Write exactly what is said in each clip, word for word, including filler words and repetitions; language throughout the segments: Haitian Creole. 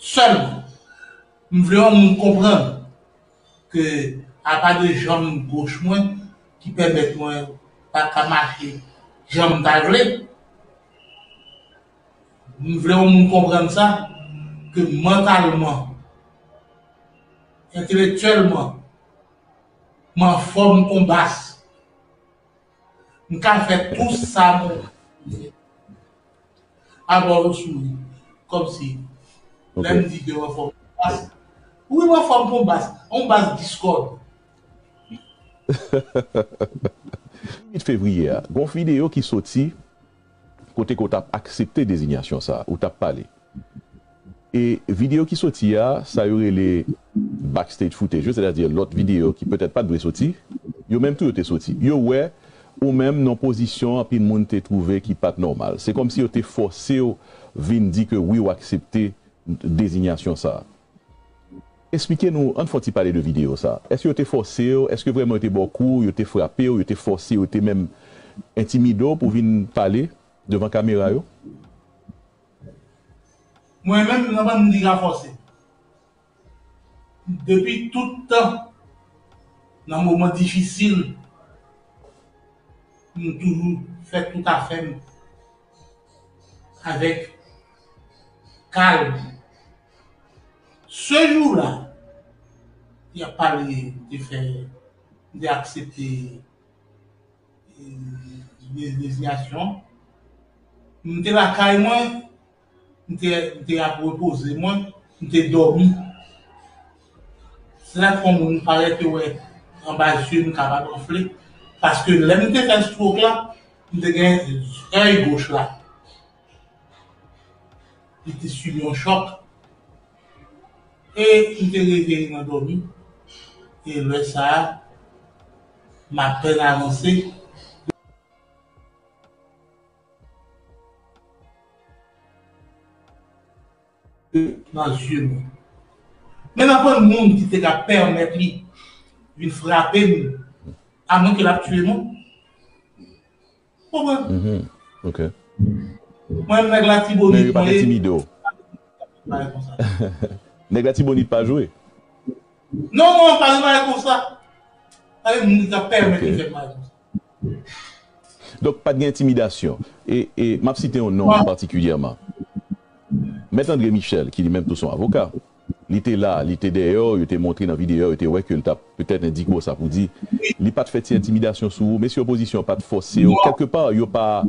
Sèlman, m vle yon moun konprann ke apa de janm goch mwen ki pèmèt mwen pa ka mache jan m ta vle, m vle yon moun konprann sa, ke mantalman, entelektyèlman, m anfòm kon bas. M ka fè tou sa mwen vle. Alò, yo souri. Kòmsi, lè m di ke yo anfòm bas, wi, m anfòm pou bas, yon bas Discord. Uit fevriye a, gon videyo ki soti kote ke w t ap aksepte dezinyasyon sa a, ou t ap pale. E videyo ki soti a, sa yo rele backstage footage yo, sètadi lòt videyo ki petèt pa t dwe soti, yo menm tou yo te soti. Yo wè ou menm nan pozisyon anpil moun te twouve ki pa t nòmal. Se kòmsi yo te fòse w vin di ke wi, w aksepte dezinyasyon sa a. Esplike nou, ann fè yon ti pale de videyo sa a. Èske yo te fòse w? Èske vrèman yo te ba w kou, yo te frape w, yo te fòse w, yo te menm entimide w pou vin pale devan kamera yo? Mwen menm, m nan pa moun ki ka fòse. Depi tout tan, nan moman difisil, m toujou fè tout afè m avèk kalm. Se jou la, y ap pale de fè, de aksepte dezinyasyon. M te lakay mwen, m te, m te ap repoze mwen, m te dòmi. Se la k fè yon moun parèt yo wè anba zye m kapab anfle. Paske lè m te fè stroke la, m te gen zèy goch la. Li te sibi yon chòk. E m te reveye nan dòmi. E lè sa a, m apèn avanse. Nan zye mwen. Men nan pwen moun ki te ka pèmèt li vin frape m, amwen ke l ap tiye mwen. Konprann? Mhm. Ok. Mwen, nèg Latibonit mwen ye. Men yo pa t entimide w. Nèg Latibonit pa jwe. Non, non, pa gen bagay konsa. Pa gen moun ki ka pèmèt li fè bagay konsa. Donk, pa t gen entimidasyon. E, e m ap site yon non patikilyèman. Mèt André Michel, ki li menm tou se yon avoka, li te la, li te dèyè w, yo te montre nan videyo, yo te wè ke l t ap petèt endike w sa pou di, li pa t fè ti entimidasyon sou ou, mesye opozisyon pa t fòse w, kèlkepa, yo pa.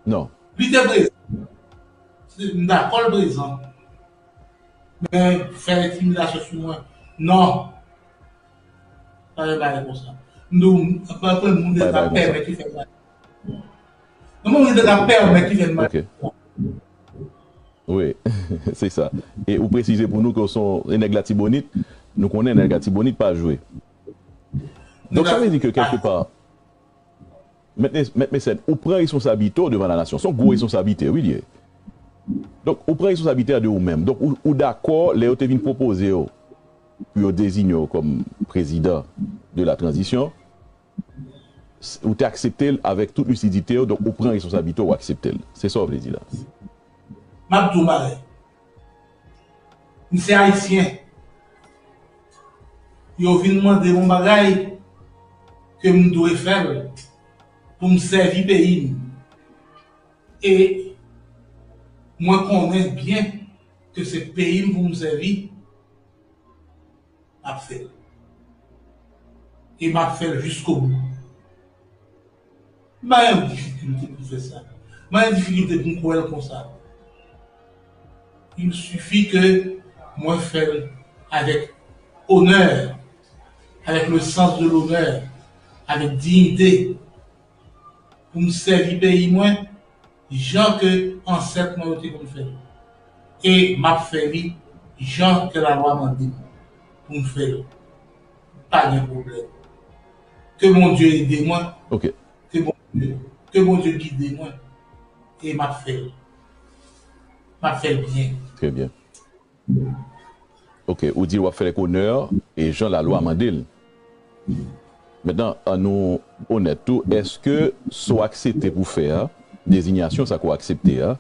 Non. Li te prezan. M dakò l prezan. Men fè entimidasyon sou mwen, non. Pa gen bagay konsa. M di w, anpil moun te ka pèmèt li fè bagay. Anpil moun te ka pèmèt li fè bagay. Wi, se sa. E ou presize pou nou ke w se yon nèg Latibonit. Nou konnen nèg Latibonit pa jwe. Donk, sa vle di ke kèlkepa, Mèt Mesèn, ou pran responsablite w devan lanasyon. Se yon gwo responsablite, wi, li ye. Donk, ou pran responsablite a de ou menm. Donk, ou, ou dakò lè yo te vin pwopoze w pou yo deziye w kòm prezidan de la tranzisyon, ou te aksepte l avèk tout lisidite w, donk ou pran responsablite w, ou aksepte l. Se sa w vle di la. M ap di w bagay. M se Ayisyen. Yo vin mande m yon bagay ke m dwe fè l pou m sèvi peyi m. E mwen konnen byen ke se peyi m pou m sèvi, m ap fè l. E m ap fè l jiskobou. M pa gen difikilte pou m fè sa. M pa gen difikilte pou m kwè l konsa. Il suffit ke mwen fè l avèk onè, avèk le sens de l'honneur, avèk diyite, pou m sèvi peyi mwen jan ke ansèt mwen yo te konn fè l. E m ap fè li jan ke lalwa mande m pou m fè l. Pa gen pwoblèm. Ke Bondye ede mwen. Ok. Ke Bondye, ke Bondye gide mwen. E m ap fè l. M ap fè l byen. Trè byen. Ok, ou di w ap fè l ak onè e jan lalwa mande l. Mentnan, ann nou onèt tou, èske sa w aksepte pou fè a, dezinyasyon sa ke w aksepte a,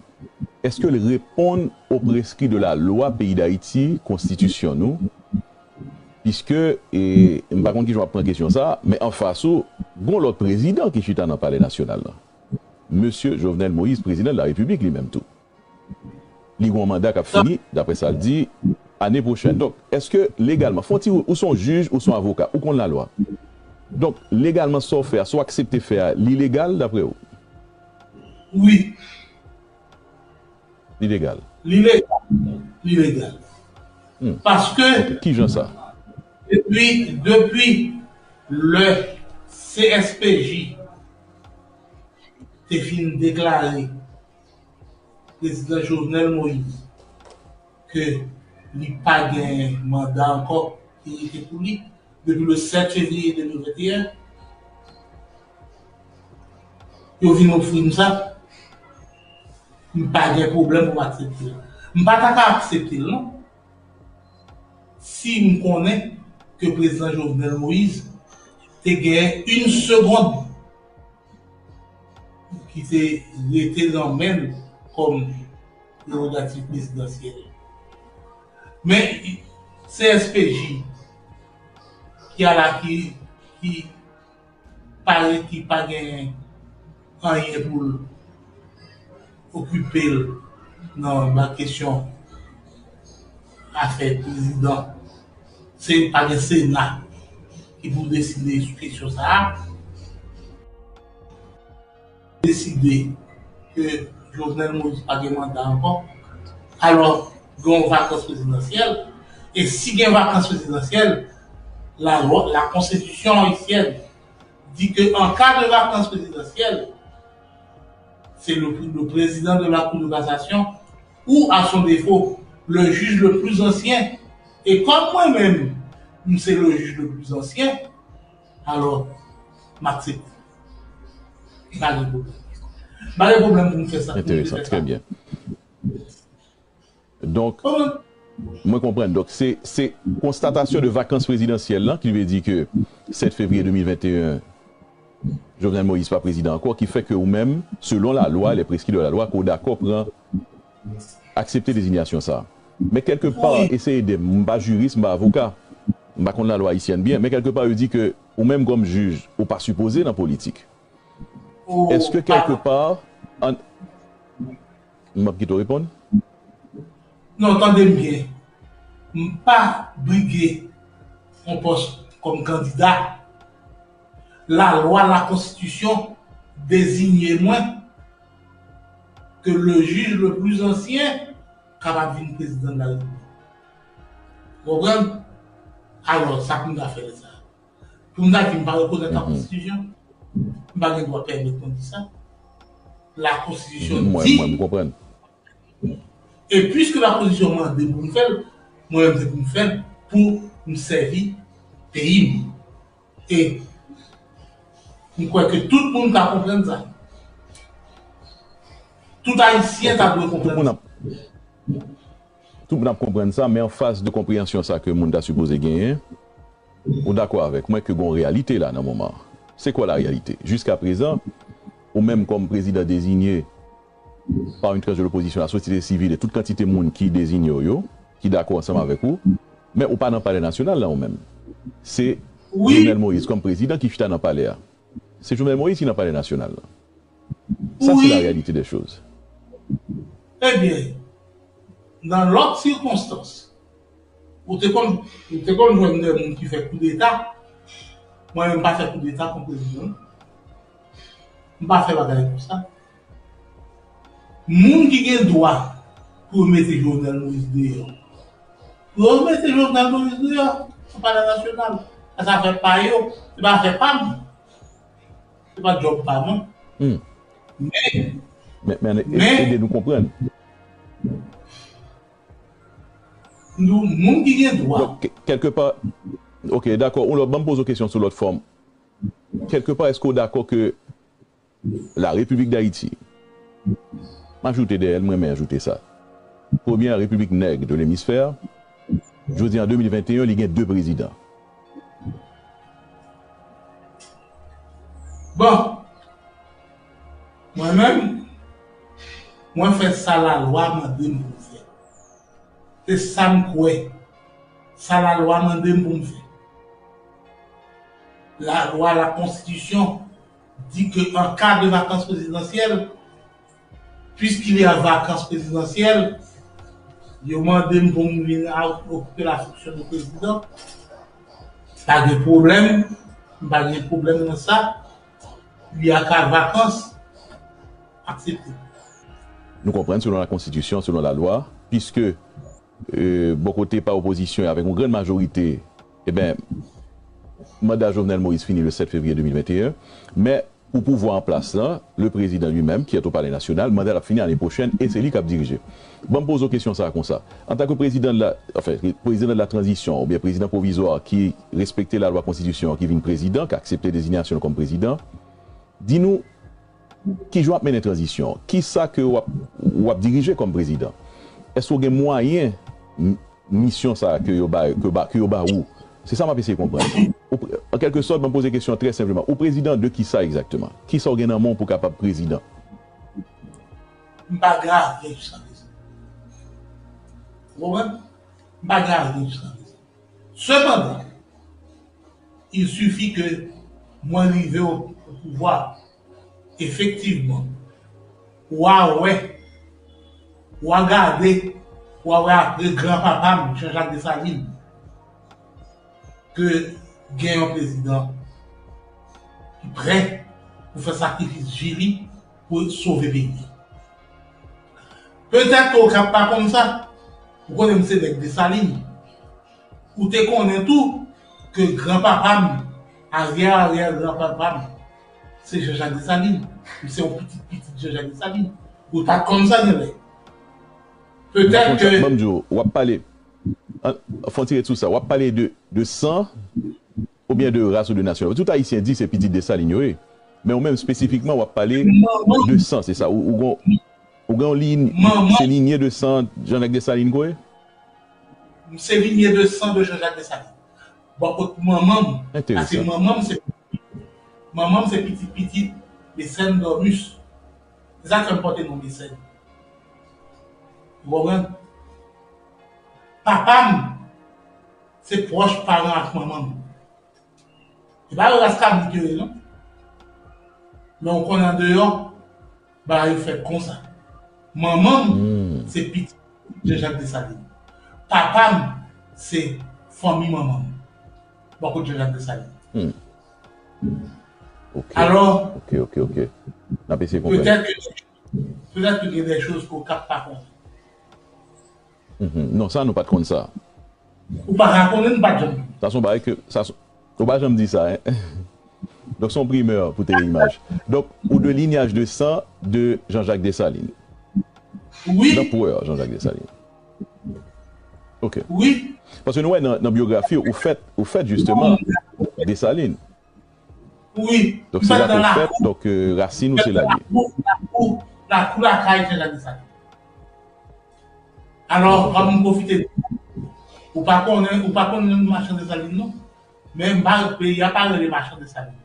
Est-ce que l reponn aux prescrits de la loi peyi Dayiti, konstitisyon nou? Piske, e, m pa konn kijan w ap pran kesyon sa, men anfas ou, gon lòt prezidan ki chita nan Palè Nasyonal la. Mesye Jovenel Moïse, prezidan de la Repiblik li menm tou. Li gon manda k ap fini, daprè sa l di, ane pwochèn. Donk, èske legalman, fè yon ti, ou se yon jij, ou se yon avoka, ou konn lalwa. Donk, legalman, sa w fè a, sa w aksepte fè a, li legal daprè ou? Wi. Li legal. Li legal. Li legal. Hmm. Paske Ok, kijan sa? Depi, depi lè C S P J te fin deklare prezidan Jovenel Moïse ke li pa gen manda ankò ki rete pou li depi le sèt fevriye de mil venteyen, yo vin ofri m sa, m pa gen pwoblèm pou m aksepte l. M pa ta ka aksepte l non. Si m konnen ke prezidan Jovenel Moïse te gen yon segond ki te rete nan men l kòm prerogativ prezidansyèl. Men C S P J ki a la ki, ki parèt ki pa gen anyen pou l okipe l nan la kesyon afè prezidan. Se pa gen Sena ki pou deside sou kesyon sa a. Deside ke Jovenel Moïse pa gen manda ankò. Alò, gen yon vakans prezidansyèl. E si gen vakans prezidansyèl, la lwa, la konstitisyon ayisyèn di ke an ka de vakans prezidansyèl, c'est le, le président de la Cour de cassation ou, à son défaut, le juge le plus ancien. E kòm mwen menm, m se le juge le plus ancien, alò, m aksepte. M pa gen pwoblèm. M pa gen pwoblèm pou m fè sa. Enteresan, trè byen. Donk, mwen konprann. Donk, se, se konstatasyon de vakans prezidansyèl lan ki vle di ke sèt fevriye de mil venteyen, Jovenel Moïse pa prezidan ankò, ki fè ke ou menm, selon la loi, les prescrits de la loi, ke w dakò pran, aksepte dezinyasyon sa a. Men kèlke pa, eseye de m, m pa jiris, m pa avoka, m pa konn lalwa ayisyèn byen, men kèlke pa, yo di ke ou menm kòm jij, ou pa sipoze nan politik. Èske kèlke pa, an, m ap kite w reponn? Non, tande m byen. M pa brige yon pòs kòm kandida. Lalwa, lakonstitisyon deziye mwen ke le juge le plus ancien kapab vin prezidan de la repiblik. Ou konprann? Alò, sa pou m ta fè lè sa a? Pou m ta di m pa rekonèt lakonstitisyon? M pa gen dwa pèmèt mwen di sa. Lakonstitisyon di. Mwen, mwen, m konprann. E piske lakonstitisyon mande pou m fè l, mwen menm se pou m fè l pou m sèvi peyi m. E m kwè ke tout moun ka konprann sa. Tout Ayisyen ta dwe konprann sa. Tout moun ap konprann sa, men anfas de konpreyansyon sa ke moun ta sipoze genyen, ou dakò avèk mwen ke gon reyalite la nan moman an. C'est quoi la réalité? Jiska prezan, ou menm kòm prezidan dezinye pa yon tranch de lopozisyon, la sosyete sivil e tout kantite moun ki dezinye w yo, ki dakò ansanm avèk ou, men ou pa nan palè nasyonal la ou menm. Se Jovenel Moïse kòm prezidan ki chita nan palè a. Se Jovenel Moïse ki nan palè nasyonal la. Sa se la réalité des choses. Ebyen, nan lòt sikonstans, ou te konn, ou te konn jwenn de moun ki fè koudeta. Mwen menm m pa fè koudeta kont prezidan. M pa fè bagay konsa. Moun ki gen dwa pou yo mete Jovenel Moïse deyò, pou yo mete Jovenel Moïse deyò nan palè nasyonal. Sa se afè pa yo, se pa afè pa m. Se pa djòb pa mwen. Men, men, men, men ede nou konprann. Nou, moun ki gen dwa. Donk, kèlke pa, ok, dakò, ou lòt, ban m poze w kesyon sou lòt fòm. Kèlke pa, èske w dakò ke la République d'Haïti, m ajoute dèyè l, m renmen ajoute sa. Premye repiblik nèg de lemisfè, jodi an de mil venteyen, li gen de prezidan. Bon, mwen menm, Mwen fè sa lalwa mande m pou m fè. Se sa m kwè. Sa lalwa mande m pou m fè. La loi, la constitution dit que en cas de vacances présidentielles, puisqu'il y a vacances présidentielles, yo mande m pou m vin a- okipe la fonksyon de prezidan. Pa gen pwoblèm, m pa gen pwoblèm nan sa. Il y a ka vakans, aksepte. Nou konprann, selon la konstitisyon, selon la lwa, piske euh, bò kote pa opozisyon an avèk yon grann majorite, e ben, manda Jovenel Moïse fini le sept février deux mille vingt et un, men pou pouvwa an plas lan, le président lui-même, qui est au Palais National, manda l ap fini ane pwochèn e se li k ap dirije. Ban m poze w kesyon sa a konsa. Antanke prezidan de la, anfen, prezidan de la tranzisyon oubyen prezidan pwovizwa ki respekte lalwa, konstitisyon an, ki vin prezidan, ki aksepte dezinyasyon l kòm prezidan, di nou, kijan w ap mennen tranzisyon an? Kisa ke w ap, w ap dirije kòm prezidan? Èske w gen mwayen m- misyon sa a ke yo ba, ke ba, ke yo ba ou? Se sa m ap eseye konprann. Ou pre- An kèlke sòt, mwen poze kesyon an trè senpleman. Ou prezidan de kisa egzakteman? Kisa w gen nan men w pou w kapab prezidan? M pa gen avyon jiska prezan. Ou konprann? M pa gen avyon jiska prezan. Sepandan, il suffit que mwen rive o pouvwa, efektivman, w a wè, w a gade, w a wè apre granpapa m, Jean-Jacques Dessalines, ke gen yon prezidan ki prè pou fè sakrifis vi li pou sove peyi a. Petèt ke w ka pa konn sa, ou konnen m se nèg Desalin, ou te konnen tou ke granpapa m, aryè aryè granpapa m, se Jean-Jacques Dessalines. M se yon pitit pitit Jean-Jacques Dessalines. Ou ta konn sa genlè. Petèt ke. Ban m di w, w ap pale. Fon ti ret sou sa. W ap pale de, de san oubyen de ras ou de nasyon? Tout Ayisyen di se pitit Desalin yo ye. Men ou menm espesifikman, w ap pale de san, se sa? Ou, ou gon, ou gen yon liy, se linye de san Jean-Jacques Dessalines ke w ye? M se linye de san de Jean-Jacques Dessalines. Bò kot manman m, paske manman m se manman m se pitit pitit Mécène Dormus. Se sa k fè m pote non Mécène. Ou konprann? Papa m se pwòch paran ak manman m. E pa yon ras kabrit yo ye non. Men ou konnen andeyò, bagay yo fèt konsa. Manman m se pitit Jean-Jacques Dessalines. Papa m se fanmi manman m. Bò kot Jean-Jacques Dessalines. Alò, petèt ke, petèt ke gen de choz ke w ka pa konnen. Non, sa nou pa t konn sa. Ou pa ka konnen, m pa t janm. Sa se yon bagay ke, sa se, ou pa janm di sa, en. Donk se yon primè pou Tele Imaj. Donk ou de linyaj de san de Jean-Jacques Dessalines. Wi. Nan pwè Jean-Jacques Dessalines. Ok. Wi. Paske nou wè nan, nan byografi ou fèt, ou fèt jisteman Dessalines. Wi. Donk se la ke w fèt, donk euh, rasin ou se la l ye. Lakou, lakou lakay Jean-Jacques Dessalines. Alò, an m pwofite di ou, ou pa konnen, ou pa konnen machan Desalin non. Men m pa, peyi a pa rele machan Desalin.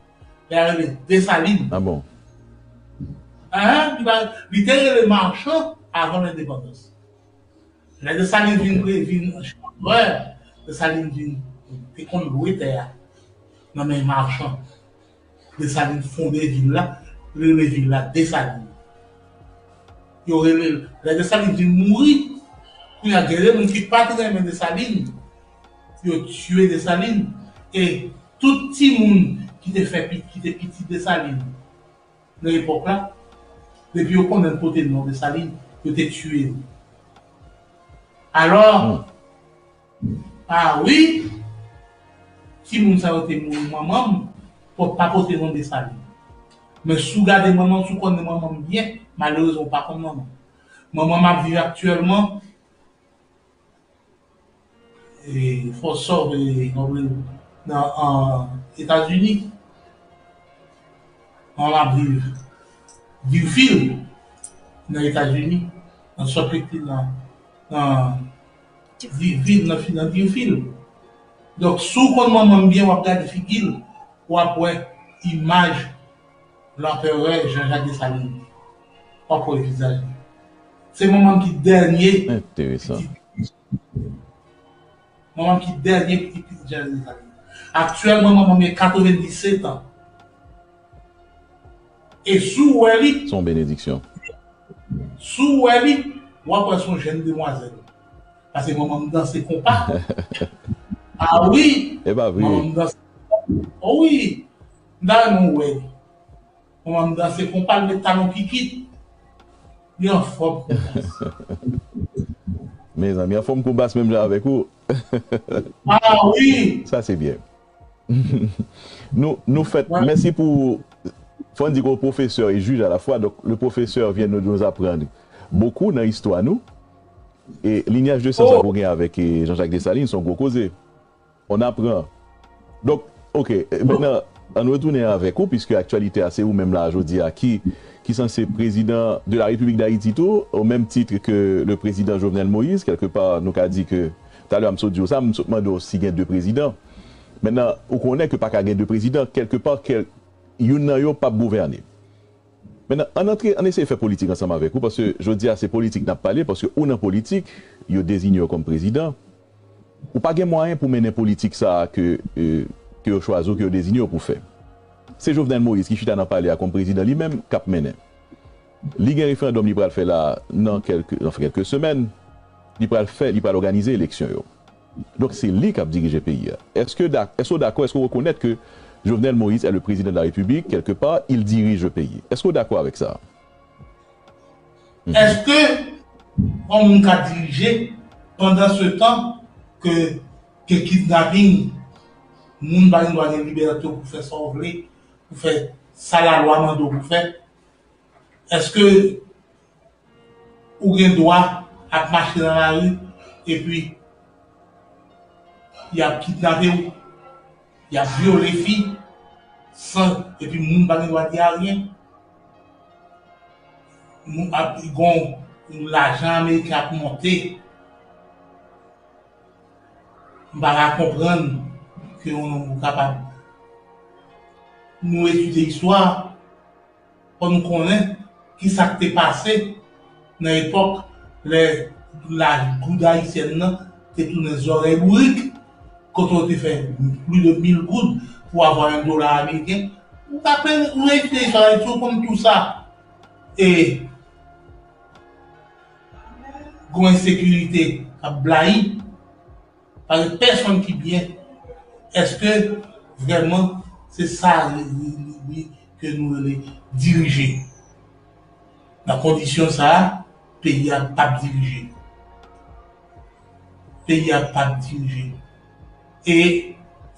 Peyi a rele Desalin. Ah bon? Hein? Li pa, li te rele machan avan lendepandans. Lè Desalin vin, vin chanprè, Desalin vin te konn lwe tè a nan men machan. Desalin fonde vil la, rele vil la Desalin. Yo rele l, lè Desalin vin mouri, kounye a gen de moun ki pa t renmen Desalin, yo tiye Desalin, e tout timoun ki te fè pi- ki te pitit Desalin nan epòk la, depi yo konnen l pote non Desalin, yo te tiye l. Alò, ah wi, timoun sa yo te mouri, manman m pa pote non Desalin. Men si w gade manman m, si w konnen manman m byen, malerezman ou pa konn manman m. Manman m ap viv aktyèlman e Fort Sumter, e, nan, an Etazini. Manman m ap viv Deerfield, nan Etazini, nan Salt Lake, nan, nan Deerfield, nan, nan Deerfield. Donk, si w konn manman m byen, w ap gade figi l, w ap wè imaj Lanperè Jean-Jacques Dessalines. W ap wè vizaj li. Se manman m ki dènye Enteresan. pitit. Manman m ki dènye pitit pitit Jan Desalin. Aktyèlman, manman m gen katrevenndisèt an. E si w wè li, Se yon benediksyon. si w wè li, w ap wè se yon jèn demwazèl. Paske manman m danse konpa. Ah wi, E pa vre. Manman m danse konpa. Oh wi, m ta renmen w wè li. Manman m danse konpa, l met talon kikit. Li anfòm kou bas. Mezanmi, anfòm kou bas menm jan avèk ou. Ah wi, Sa se byen. Nou, nou fèt, Ouais. Mèsi pou, fò n di ke w pwofesè e jij alafwa, donk le professeur vient de nous apprendre beaucoup nan istwa nou. E linyaj de san sa Oh. ke w gen avèk e, Jean-Jacques Dessalines, se yon gwo koze. On apprend. Donk, ok, e, mentnan, ann retounen avèk ou, puisque aktyalite a se ou menm la jodi a ki, ki sanse prezidan de la République d'Haïti tou, au même titre que le président Jovenel Moïse, kèlkepa nou ka di ke, talè a m sot di w sa, m sot mande w si gen de prezidan. Mentnan, ou konnen ke pa ka gen de prezidan, kèlkepa, kèl, youn nan yo p ap gouvène. Mentnan, ann antre, ann eseye fè politik ansanm avèk ou, paske jodi a se politik n ap pale, paske ou nan politik, yo deziye w kòm prezidan, ou pa gen mwayen pou mennen politik sa a ke, e, ke yo chwazi w, ke yo deziye w pou fè. Se Jovenel Moïse ki chita nan palè a kòm prezidan li menm k ap mennen. Li gen referandòm li pral fè la nan kèlke, nan kèlke semèn. Li pral fè, li pral òganize eleksyon yo. Donk se li k ap dirije peyi a. Èske da, èske w dakò, èske w rekonèt ke Jovenel Moïse est le président de la République, quelque part, il dirige le pays. Èske w dakò avèk sa? Èske yon moun ka dirije pandan se tan ke gen kidnaping, moun pa gen dwa gen libète pou fè sa w vle, pou fè sa lalwa mande w pou fè? Èske ou gen dwa ap mache nan lari epi y ap kidnape w, y ap vyole fi, san, epi moun pa gen dwa di ayen? Moun ap gon lajan ameriken ap monte. M pa ka konprann ke yon nonm ou kapab. Nou etidye istwa, fò nou konnen ki sa k te pase nan epòk lè la goud ayisyèn nan te tounen zòrèy bourik, kote w te fè plis de mil goud pou avwa yon dola ameriken. Ou ka plen, ou etidye istwa Ayiti, ou konn tou sa. E gon ensekirite k ap blayi, pa gen pèsonn ki byen. Èske vrèman se sa li, li, li, li ke nou rele dirije? Nan kondisyon sa a, peyi a p ap dirije. Peyi a p ap dirije. E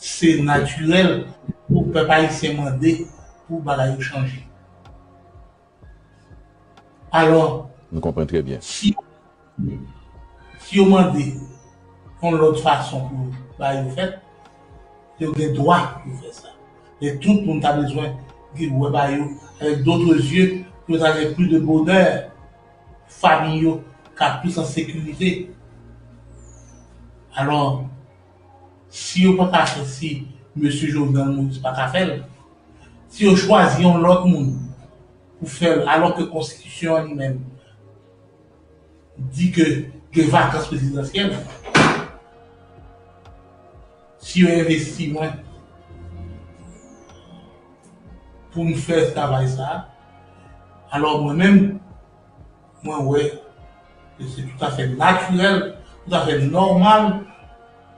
se natirèl pou pèp ayisyen mande pou bagay yo chanje. Alò, Nou konprann trè byen. Si, si yo mande yon lòt fason pou bagay yo fèt, yo gen dwa pou yo fè sa. Men tout moun ta bezwen gen wè bagay yo avèk dotre zye pou yo ta gen plis de bonè, fanmi yo ka plis an sekirite. Alò, si yo pa ka fè, si mesye Jovenel Moïse pa ka fè l, si yo chwazi yon lòt moun pou fè l, alò ke konstitisyon an li menm di ke gen vakans prezidansyèl, si yo envesti mwen pou m fè travay sa a, alò mwen menm, mwen wè ke se toutafè natirèl, toutafè nòmal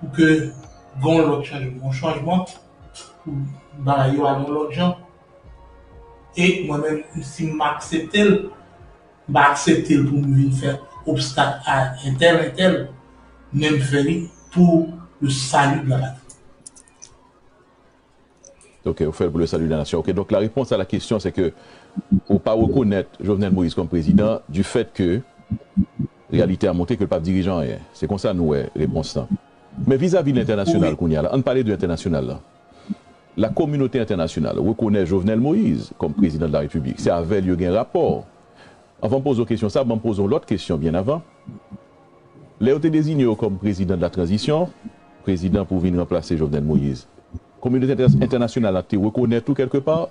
pou ke gen yon lòt chanjman, yon chanjman pou bagay yo al yon lòt jan. E mwen menm, si m aksepte l, m pa aksepte l pou m vin fè obstak a entèl, entèl, men m fè li pou le salut de la patrie. Ok, ou fè l pou le salut de la nation. Ok, donc la réponse à la question, c'est que ou pa rekonèt Jovenel Moïse comme président du fait que réalité a montré que l p ap dirije anyen. Se konsa nou wè repons lan. Men vizavi lentènasyonal kounye a la, ann pale de entènasyonal la. La communauté internationale reconnaît Jovenel Moïse comme président de la République. Se avè l yo gen rapò. Anvan m poze w kesyon sa, ban m poze w lòt kesyon byen avan. Lè yo te deziye w kòm prezidan de la tranzisyon, prezidan pou vin ranplase Jovenel Moïse, kominote entè- entènasyonal la te rekonèt ou kèlkepa,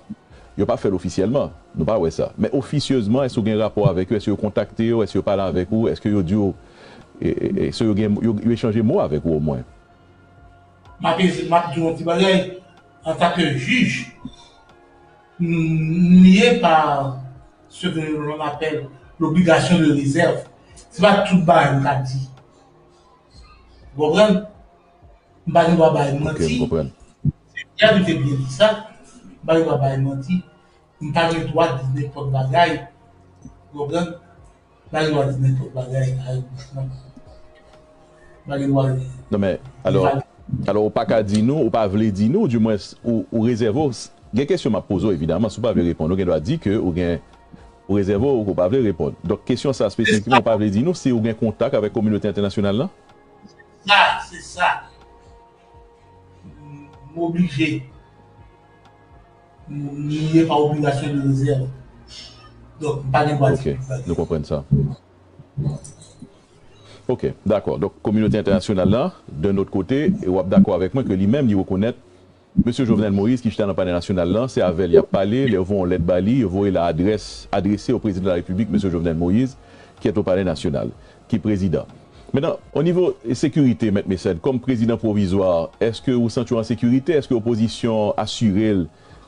Yo pa fè l ofisyèlman, nou pa wè sa. Men ofisyezman, èske w gen rapò avèk yo? Èske yo kontakte w? Èske yo pale avèk ou? Èske yo di w, e, e, èske yo gen, yo, yo echanje mo avèk ou omwen? M ap, m ap di w yon ti bagay, antanke jij, m, m lye pa ce que l'on appelle l'obligation de réserve. Se pa tout bagay m ka di. Ou konprann? M pa gen dwa bay manti. Ok, m konprann. Se Pierre ki te byen di sa. M pa gen dwa bay manti. M pa gen dwa di nenpòt bagay. Ou konprann? M pa gen dwa di nenpòt bagay. Ay, non. M pa gen dwa. Non, men, alò, alò, ou pa ka di nou, ou pa vle di nou, di mwens, ou, ou rezève w. Gen kesyon m ap poze w, evidaman, si w pa vle reponn, ou gen dwa di ke ou gen, ou rezève w, ou pa vle reponn. Donk, kesyon sa espesifikman, ou pa vle di nou si ou gen kontak avèk kominote entènasyonal lan? Sa, se sa. M oblije. M lye pa obligasyon de rezèv. Donk, m pa gen dwa di tout bagay. Ok, nou konprann sa. Ok, dakò. Donk, kominote entènasyonal la, d'un autre côté, w ap dakò avèk mwen ke li menm, li rekonèt Mesye Jovenel Moïse, ki chita nan Palè Nasyonal lan, se avè l y ap pale, lè yo voye yon lèt ba li, yo voye l a adrès, adrese au Président de la République, Mesye Jovenel Moïse, qui est au Palais National, ki prezidan. Mentnan, o nivo sekirite, Mèt Mecène, kòm prezidan pwovizwa, èske ou santi w an sekirite? Èske opozisyon asire l,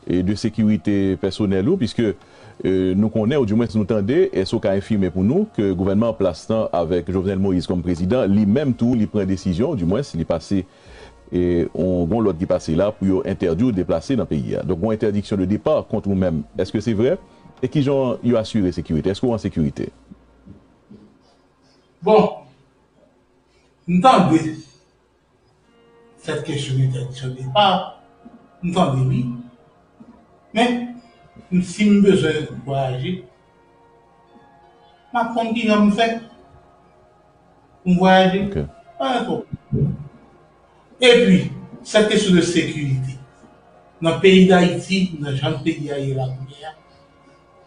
e, de sekirite pèsonèl ou? Piske, e, nou konnen, oudimwens nou tande, èske w ka enfime pou nou ke gouvènman an plas lan, avèk Jovenel Moïse kòm prezidan, li menm tou, li pran desizyon, oudimwens, li pase, e, yon, gon lòd ki pase la pou yo entèdi w deplase nan peyi a. Donk, gon entèdiksyon de depa kont ou menm. Èske se vre? E kijan yo asire sekirite? Èske w an sekirite? Bon, m tande sèt kesyon de entèdiksyon de depa, m tande wi. Men, m, si m bezwen vwayaje, m ap konn kijan m fè pou m vwayaje. Ok. Pa gen pwoblèm. Epi, sèt kesyon de sekirite. Nan peyi Dayiti, nan jan peyi a ye la kounye a,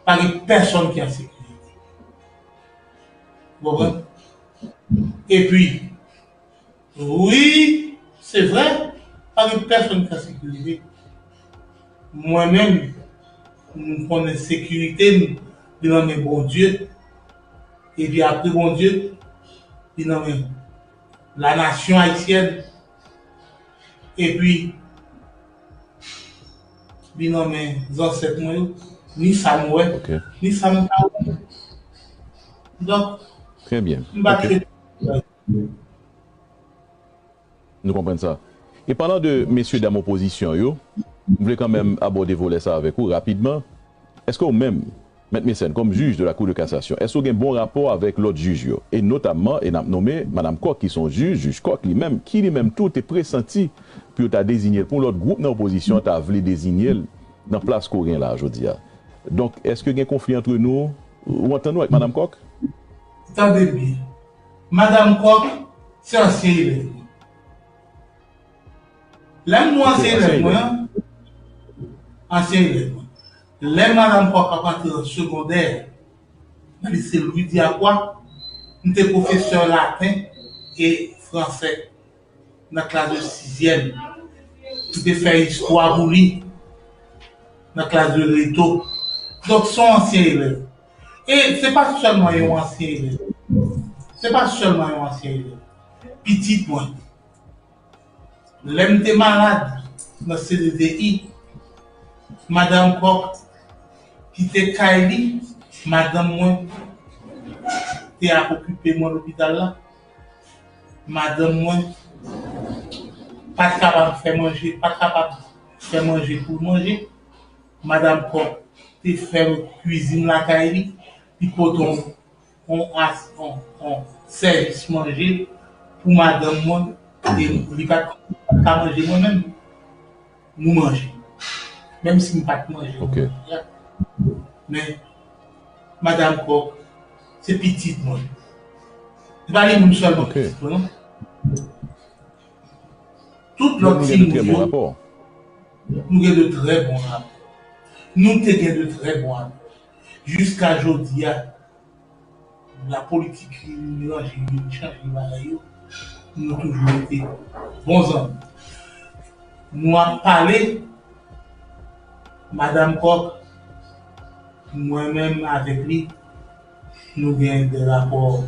pa gen pèsonn ki an sekirite. Ou konprann? Epi, wi, se vre, pa gen pèsonn ki an sekirite. Mwen menm, m konnen sekirite m, li nan men Bondye. Epi apre Bondye, li nan men la nation haïtienne. Epi, li nan men zansèt mwen yo, ni sa m wè, ok, ni sa m pa wè. Donk, trè byen, m pa, ok, chèche. Nou konprann sa. E palan de mesye dam opozisyon yo, m vle kanmenm abòde volè sa avèk ou rapidman. Èske ou menm, Mèt Mecène, kòm jij de la Cour de cassation, èske w gen bon rapò avèk lòt jij yo? E notamman, e n ap nonmen Madam Coq, ki se yon jij, jij Coq li menm, ki li menm tou te presanti pou yo ta deziye l, pou yon lòt gwoup nan opozisyon an ta vle deziye l nan plas ke w gen la a jodi a. Donk, èske gen konfli antre nou? Ou antann ou ak Madam Coq? Tande byen. Madam Coq, se ansyen elèv mwen. Lè m di w ansyen elèv mwen an, ansyen elèv mwen. Lè Madam Coq ap antre nan segondè, nan lise Louis Diacroix, m te pwofesè laten e fransè nan klas de sizyèm. M te fè istwa pou li nan klas de reto. Donk, se yon ansyen elèv. E se pa sèlman yon ansyen elèv. Se pa sèlman yon ansyen elèv. Pitit mwen. Lè m te malad nan C D D I, Madanm Coq kite kay li, madanm mwen te ap okipe mwen lopital la. Madanm mwen pa t kapab fè manje, pa t kapab fè manje pou l manje. Madanm Coq te fè kwizin lakay li, li pote yon, yon as-, yon, yon sèvis manje pou madanm mwen, e li pa t ka manje mwen menm. Nou manje. Menm si m pa t manje, ok, mwen manje a. Men, Madanm Coq, se pitit mwen. Se pa li menm sèlman, ok, pitit mwen, non. Tout lòt timoun yo, nou gen de trè bon rapò. Nou te gen de trè bon rapò. Jiska jodi a, la politik vin melanje, vin chanje bagay yo, nou toujou rete bon zanmi. Nou ap pale, Madanm Coq, Mwen menm avèk li, nou gen de rapò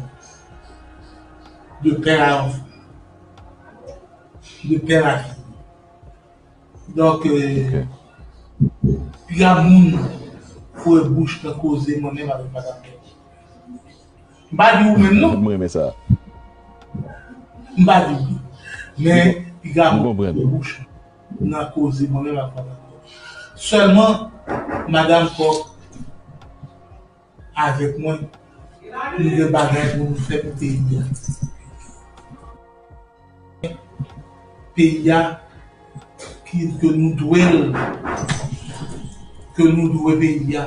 de pè a, de pè a fi. Donk, euh, piga moun foure bouch nan koze mwen menm avèk madanm Kòk. M pa di ou menm non. M renmen sa. M pa di ou. Men piga moun foure bouch nan koze mwen menm avèk madanm Kòk. Sèlman, madanm Kòk avèk mwen, nou gen bagay pou nou fè pou peyi a. Peyi a, ki, ke nou dwe l, ke nou dwe peyi a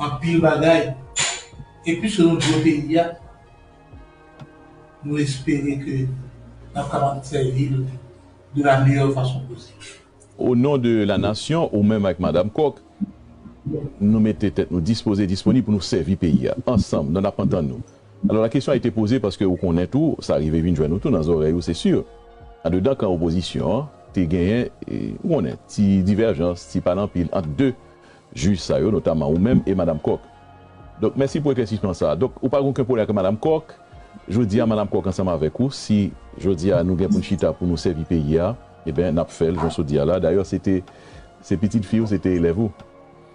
anpil bagay. E piske nou dwe peyi a, nou espere ke n ap kapab sèvi l de la meilleure façon possible. O non de la nasyon, ou menm ak madanm Kòk, nou mete tèt nou dispoze, disponib pou nou sèvi peyi a. Ansanm, nan n ap antann nou. Alò, la kesyon a ete poze paske ou konnen tou, sa rive vin jwenn ou tou nan zòrèy ou, se si. Andedan kan opozisyon an, te genyen, e, ou konnen, ti divèjans, ti pa nan pil ant de jij sa yo, notaman ou menm e madanm Kòk. Donk, mèsi pou eklèsisman sa a. Donk, ou pa gen okenn pwoblèm ak madanm Kòk. Jodi a, madanm Kòk ansanm avèk ou, si jodi a nou gen pou n chita pou nou sèvi peyi a, ebyen, n ap fè l, jan w sot di a la. Dayè, se te, se pitit fi w, se te elèv ou.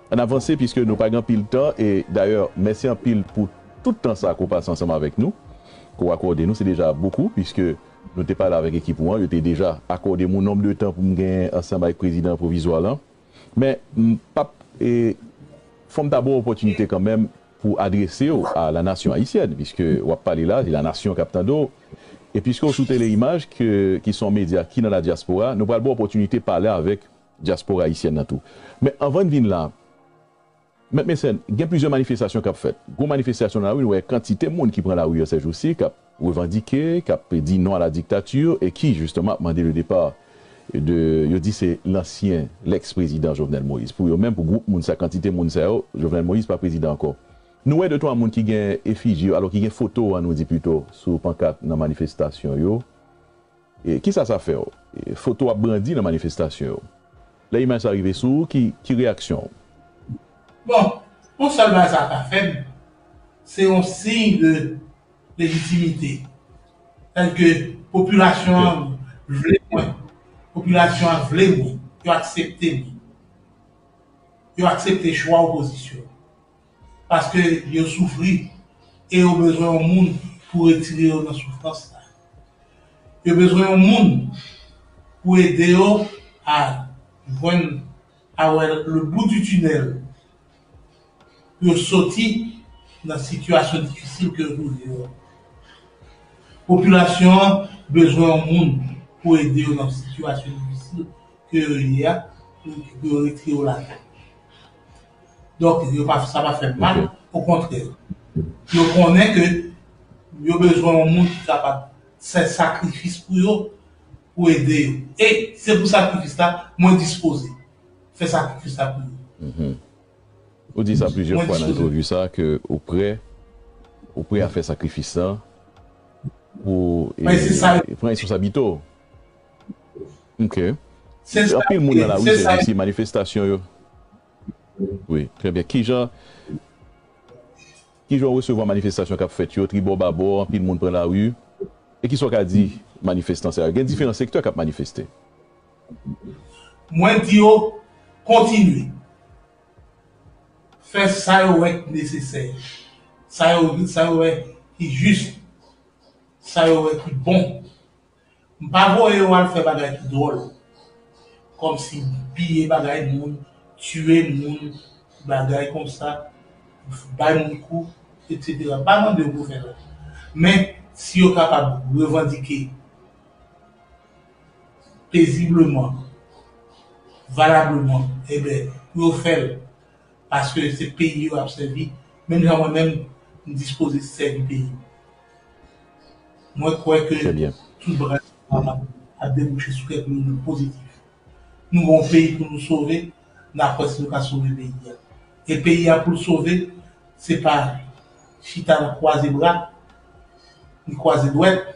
Ann avanse, piske nou pa gen anpil tan, e dayè, mèsi anpil pou tout tan sa ke w pase ansanm avèk nou, ke w akòde nou, se deja bokou, piske nou te pale avèk ekip ou an, yo te deja akòde m yon nonb de tan pou m genyen ansanm avèk prezidan pwovizwa la. Men, m p ap, e, fò m ta ba w opòtinite kanmenm pou adrese w a la nasyon ayisyèn, piske w ap pale la, se la nasyon k ap tande w. E piske w sou Tele Imaj, ke, ki se yon medya ki nan la dyaspora, nou pral ba w opòtinite pale avèk dyaspora ayisyèn nan tou. Men anvan n vin la, Mèt Mesèn, gen plizyè manifestasyon k ap fèt. Gwo manifestasyon nan lari, nou wè kantite moun ki pran lari yo sèjousi, k ap revandike, k ap di non à la dictature, e ki, jisteman, ap mande le départ de, yo di se lansyen, lèks prezidan Jovenel Moïse. Pou yo menm, pou gwoup moun sa, kantite moun sa yo, Jovenel Moïse pa prezidan ankò. Nou wè de twa moun ki gen efiji yo, alò ki gen foto, ann nou di pito, sou pankat nan manifestasyon yo. E kisa sa fè w? E foto w ap brandi nan manifestasyon yo. Lè imaj sa rive sou ou, ki, ki reyaksyon w? Bon, yon sèl bagay sa ka fè m, se yon siy de lejitimite. Sètadi ke popilasyon an vle mwen. Popilasyon an vle mwen. Yo aksepte mwen. Yo aksepte chwa opozisyon. Paske yo soufri e yo bezwen yon moun pou retire yo nan soufrans la. Yo bezwen yon moun pou ede yo a jwenn, a wè le bout du tunnel, pou yo soti nan sitiyasyon difisil ke yo twouve yo. Popilasyon an bezwen yon moun pou ede yo nan sitiyasyon difisil ke yo ye a, pou, pou yo retire yo ladan. Donk, yo pa, sa pa fè m mal, okontrè. Yo konnen ke yo bezwen yon moun ki kapab fè sakrifis pou yo, pou ede yo. E se pou sakrifis la, mwen dispoze fè sakrifis la pou yo. Ou di sa plizyè fwa nan entèvyou sa, ke ou prè, ou prè a fè sakrifis la pou e, pran responsablite w. Ok. Anpil moun nan lari, se, se manifestasyon yo. Wi, trè byen. Kijan, kijan w resevwa manifestasyon k ap fèt yo, tribò babò, anpil moun pran lari? E kisa w ka di manifestan sa yo? Gen diferan sektè k ap manifeste. Mwen di yo, kontinye. Fè sa yo wè ki nesesè. Sa yo, sa yo wè ki jis. Sa yo wè ki bon. M pa voye yo al fè bagay ki dwòl. Kòmsi piye bagay moun, tiye moun, bagay konsa, bay moun kou, etsetera. M pa mande yo pou fè sa. Men, si yo kapab revandike pezibleman, valableman, ebyen, pou yo fè l, paske se peyi yo ap sèvi, menm jan mwen menm, m dispoze sèvi peyi m. Mwen kwè ke tout bagay ap debouche sou kèk moun pozitif. Nou gen yon peyi pou nou sove, n ap wè si nou ka sove peyi a. E peyi a pou l sove, se pa chita nan kwaze bra, ni kwaze dwèt,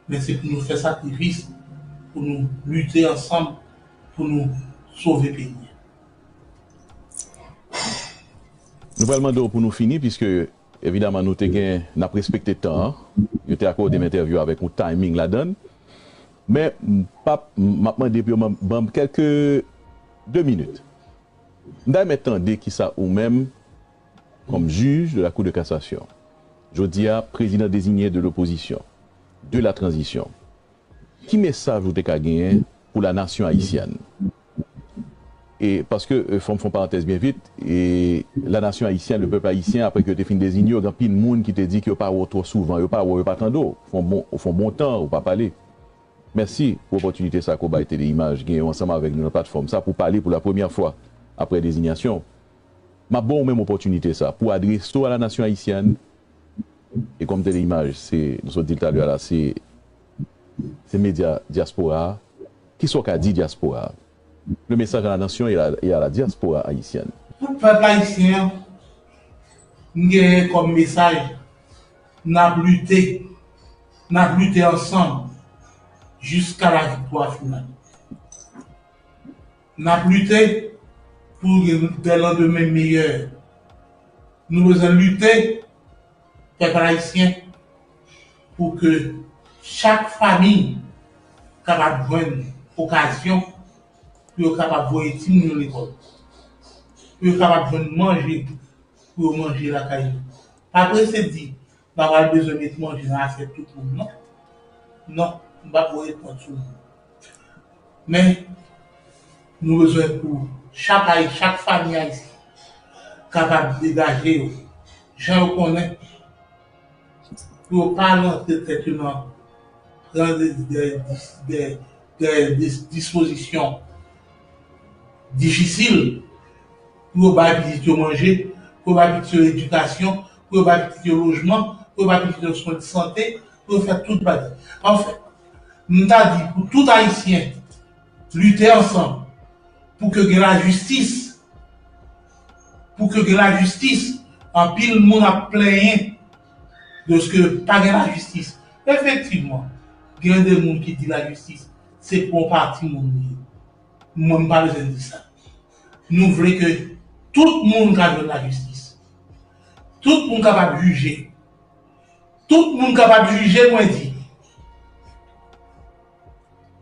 men se pou nou fè sakrifis, pou nou lite ansanm, pou nou sove peyi a. Nou pral mande w pou nou fini, piske evidaman nou te gen, n ap respekte tan an. Yo te akòde m entèvyou avèk yon timing ladan l. Men m p ap, m ap mande pou yo ban, ban m kèlke de minit. M ta renmen tande kisa ou menm, kòm jij de la Cour de cassation, jodi a, président désigné de l'opposition, de la transition, ki mesaj ou te ka genyen pou la nation haïtienne? E paske, e, fò m fè yon parantèz byen vit, e la nation haïtienne, le peuple haïtien, apre ke yo te fin deziye w, gen anpil moun ki te di ke yo pa wè w twò souvan, yo pa wè w, yo pa tande w. Fè yon bon, ou fè yon bon tan, ou pa pale. Mèsi pou opòtinite sa ke w bay Tele Imaj gen yo ansanm avèk nou nan platfòm sa pou pale pou la premyè fwa apre dezinyasyon w. M ap ba w menm opòtinite sa pou adrese w a la nation haïtienne. E kòm Tele Imaj, se, nou sot di l talè a la, se, se medya dyaspora a. Kisa w ka di dyaspora a? Le message à la nation et à, et à la diaspora haïtienne. Tout pèp ayisyen, m genyen kòm mesaj, n ap lite, n ap lite ansanm jiska laviktwa final. N ap lite pou gen de landemen meyè. Nou bezwen lite, pèp ayisyen, pou ke chak fanmi kapab jwenn okazyon pou yo kapab voye timoun yo lekòl, pou yo kapab jwenn manje pou yo manje lakay yo. Pa prese di, m pa pral bezwen met manje nan asyèt tout moun, non. Non, m p ap voye kont sou moun. Men, nou bezwen pou chak Ayi-, chak fanmi ayisyen kapab degaje yo, jan yo konnen, pou yo pa rantre tèt yo nan pran de, de, de, de, de dispozisyon difisil, pou yo bay pitit yo manje, pou yo bay pitit yo edikasyon, pou yo bay pitit yo lojman, pou yo bay pitit yo swen de sante, pou yo fè tout bagay. Anfen, m ta di pou tout Ayisyen lite ansanm pou ke gen lajistis, pou ke gen lajistis. Anpil moun ap plenyen dèske pa gen lajistis. Efektivman, gen de moun ki di lajistis se pou yon pati moun li ye. Mwen, m pa bezwen di sa. Nou vle ke tout moun ka jwenn lajistis. Tout moun kapab jije. Tout moun kapab jije, mwen di.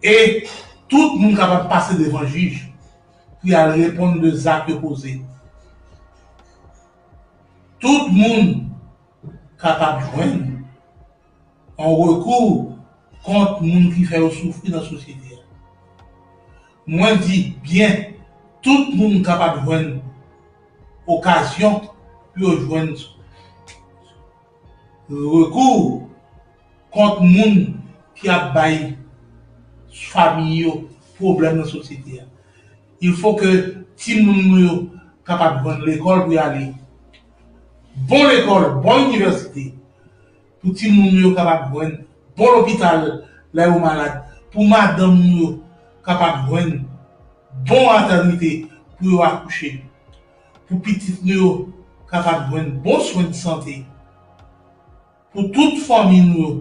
E tout moun kapab pase devan jij pou y al reponn de zak yo poze. Tout moun kapab jwenn yon rekou kont moun ki fè yo soufri nan sosyete a. Mwen di byen, tout moun kapab jwenn okazyon pou yo jwenn rekou kont moun ki ap bay fanmi yo pwoblèm nan sosyete a. Il faut que timoun nou yo kapab jwenn lekòl pou y ale. Bon lekòl, bon inivèsite, pou timoun nou yo kapab jwenn bon lopital lè yo malad, pou madanm nou yo kapab jwenn bon matènite pou yo akouche, pou pitit nou yo kapab jwenn bon swen de sante, pou tout fanmi nou yo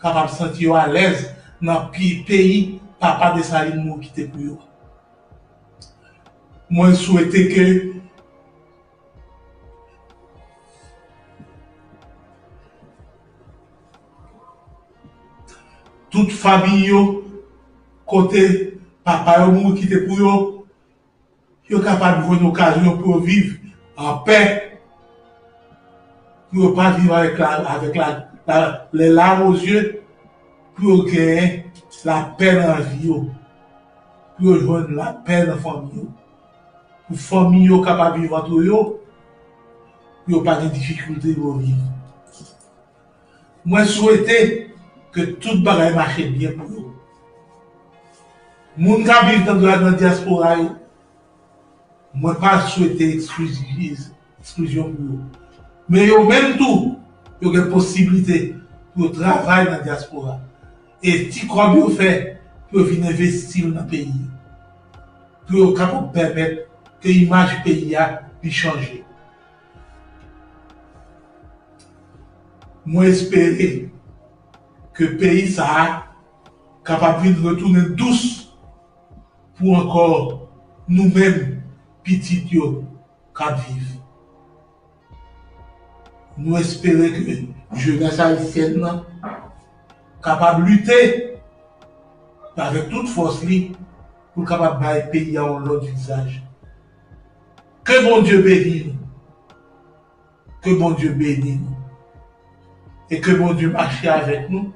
kapab santi yo alèz nan pi-, peyi papa Desalin mouri kite pou yo. Mwen swete ke tout fanmi yo, kote papa yo mouri kite pou yo, yo kapab jwenn okazyon pou yo viv an pè, pou yo pa viv avèk la, avèk la, la, les larmes aux yeux, pou yo genyen lapè nan vi yo, pou yo jwenn lapè nan fanmi yo, pou fanmi yo kapab viv antre yo, pou yo pa gen difikilte pou yo viv. Mwen swete ke tout bagay mache byen pou yo. Moun k ap viv nan, nan dyaspora yo, mwen pa swete eksklizyon pou yo. Men yo menm tou, yo gen posiblite pou yo travay nan dyaspora. E ti kòb yo fè, pou yo vin envesti l nan peyi yo. Pou yo kapab pèmèt ke imaj peyi a li chanje. Mwen espere ke peyi sa a kapab vin retounen dous pou ankò nou menm pitit yo k ap viv. Nou espere ke jenès ayisyèn nan kapab lite avèk tout fòs li pou l kapab bay peyi a yon lòt vizaj. Ke Bondye beni nou. Ke Bondye beni nou. E ke Bondye mache avèk nou,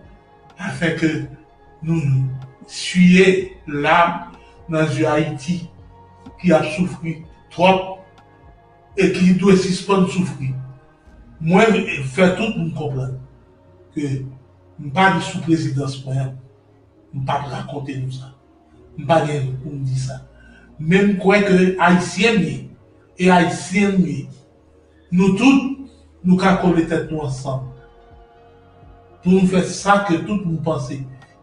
afin ke nou siye lam nan zye Ayiti ki ap soufri twòp e ki dwe sispann soufri. Mwen fè tout moun konprann ke m pa viv sou prezidans mwen an, m p ap rakonte nou sa. M pa gen pou m di sa. Men m kwè ke Ayisyen m ye, e Ayisyen m ye. Nou tout, nou ka kole tèt nou ansanm pou nou fè sa ke tout moun panse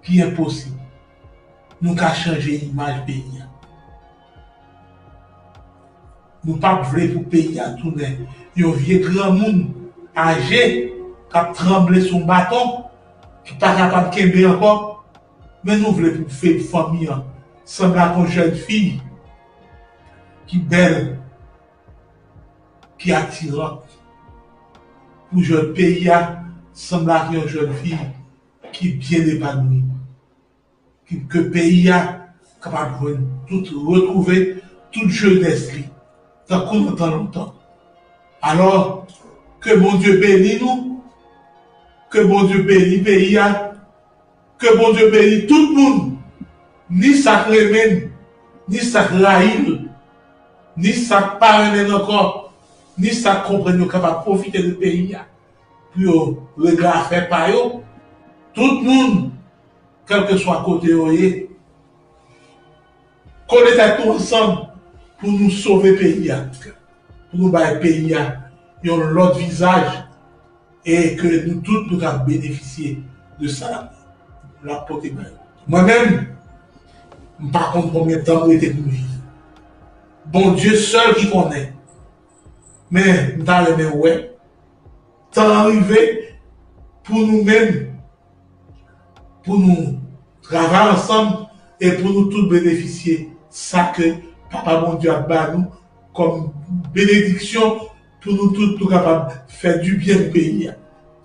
ki enposib. Nou ka chanje imaj peyi a. Nou p ap vle pou peyi a tounen yon vye granmoun aje k ap tranble sou yon baton, ki pa kapab kenbe ankò. Men nou vle pou fe- fanmi an sanble ak yon jèn fi ki bèl, ki atiran, pou jèn peyi a sanble ak yon jèn fi ki byen epanoui, ki, ke peyi a kapab jwenn tout, retwouve tout jenès li, tankou nan tan lontan. Alò, ke Bondye beni nou, ke Bondye beni peyi a, ke Bondye beni tout moun, ni sa k renmen l, ni sa k rayi l, ni sa k pa renmen l ankò, ni sa k konprann yo kapab pwofite de peyi a pou yo regle afè pa yo. Tout moun, kèlkeswa kote yo ye, kole tèt nou ansanm pou nou sove peyi a, pou nou bay peyi a yon lòt vizaj, e ke nou tout nou ka benefisye de sa l ap pote bay nou. Mwen menm, m pa konn konbyen tan m rete pou m viv. Bondye sèl ki konnen. Men, m ta renmen wè tan an rive pou nou menm, pou nou travay ansanm e pou nou tout benefisye sa ke Papa Bondye ap ba nou kòm benediksyon pou nou tout nou kapab fè dibyen pou peyi a.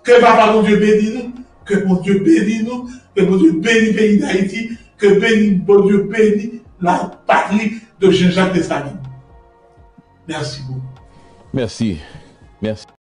Ke Papa Bondye beni nou, ke Bondye beni nou, ke Bondye beni peyi Dayiti, ke beni, Bondye beni la patrie de Jean-Jacques Dessalines. Merci beaucoup. Mèsi. Mèsi.